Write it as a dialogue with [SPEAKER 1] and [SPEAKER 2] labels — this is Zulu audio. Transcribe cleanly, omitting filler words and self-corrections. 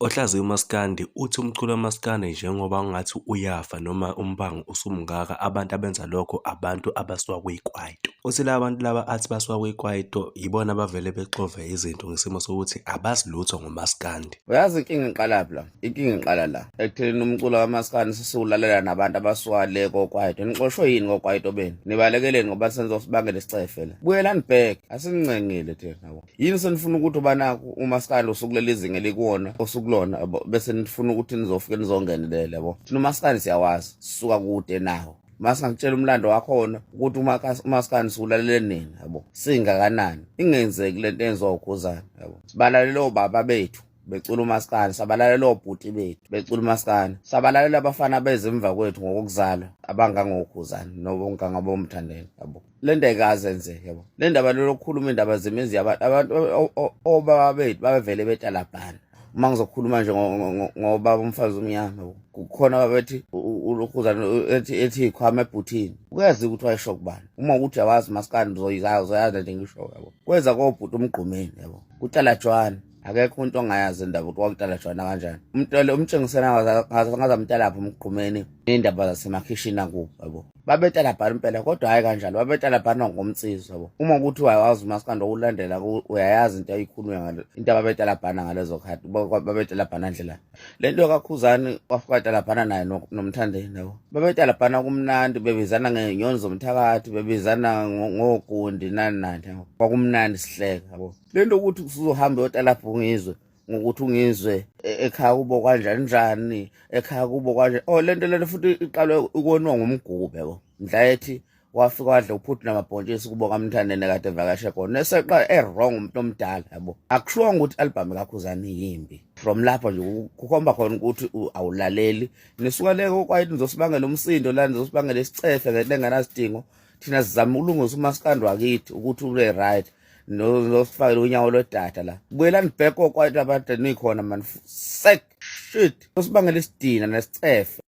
[SPEAKER 1] Ohlaziya umaskandi uthi umculo kamaskandi njengoba ungathi uyafa noma umbango usumngaka, abantu abenza lokho abantu abasuka kwikwaito. Uthi laba bantu laba athi basuka kwikwaito yibona abavele bexove izinto ngesimo sokuthi abazi lutho ngomaskandi.
[SPEAKER 2] Uyazi inkinga iqalaphi la? Inkinga iqala la ekuthenini umculo kamaskandi sesiwulalela nabantu abasuka le kokwaito. Nixoshwe yini kokwaito benu? Nibalekeleni ngoba senizosibangela isicefe la. Buyelani back, asinincengile thina yabo. Yini senifuna ukuthi ubanaku umaskandi usukuleli zinga elikuwona osukulona yabo, bese nifuna ukuthi nizofike nizongenelela yabo. Thina umaskandi siyawazi, sisuka kude nawo. Masingakutshela umlando wakhona ukuthi umaskandi siwulalele nini yabo, singakanani. Ingenzeki lento enziwa uKhuzani yabo. Sibalalele obaba bethu becula umaskandi, sabalalela obhuti bethu becula umaskandi, sabalalela abafana beze emva kwethu ngokokuzalwa abangangoKhuzani nobongangabomthandeni yabo. Le nto ayikaze yenzeke yabo. Le ndaba lokukhuluma indaba zemizi yabantu, abantu obaba bethu babevele betalabhana. Uma ngizokhuluma nje ngobaba umfazi omnyama, kukhona babethi ulokhuzana ethi ikhwama ebhuthini, kuyazi ukuthi wayesho kubani. Uma ukuthi awazi maskandi uzoyizazi, uzoyazi lento engisho yabo. Kweza kobhuti umgqumeni yabo, kutalajwana akekho umuntu ongayazi indaba ukuthi kwakutalajwana kanjani. Umntwana umtshengisena ngazamtalapha umgqumeni indaba zasemakhishini akubo yabo. Babetalabhana impela kodwa hhayi kanjalo, babetalabhana ngomnsizwa yabo. Uma ukuthi uyawazi umaskandi owulandela uyayazi into ayikhulunywa ngale into ababetalabhana ngalezo khathi, babetalabhana ndlela le nto kaKhuzani wafika watalabhana naye noMthandeni yabo. Babetalabhana kumnandi, bebizana ngey'nyoni zomthakathi, bebizana ngogundi nani nani yabo. Kwakumnandi sihleka yabo. Le nto ukuthi usuzohamba uyotalabha ungizwe ngokuthi ungizwe ekhaya kubo kanjani njani, ekhaya kubo kanje. Oh, lento lento futhi iqalwe ukoniwa ngumgube yabo. Mhla ethi wafika wadla uphuthu namabhontshisi kubo kaMthandeni kade evakashe khona, eseqa e-wrong umuntu omdala yabo. Akushiwanga ukuthi i-album kaKhuzani yimbi. From lapho nje kukhomba khona ukuthi awulaleli. Nisuka le kokwayithi nizosibangela umsindo la, nizosibangela isicefe ngento engenasidingo. Thina sizama ukulungisa umaskandi wakithi ukuthi ube right. Nosifakele unyawo lwedada la. Buyelani back kokwayithi abade nikhona man. Sek shit. Usibangela isidina nesicefe.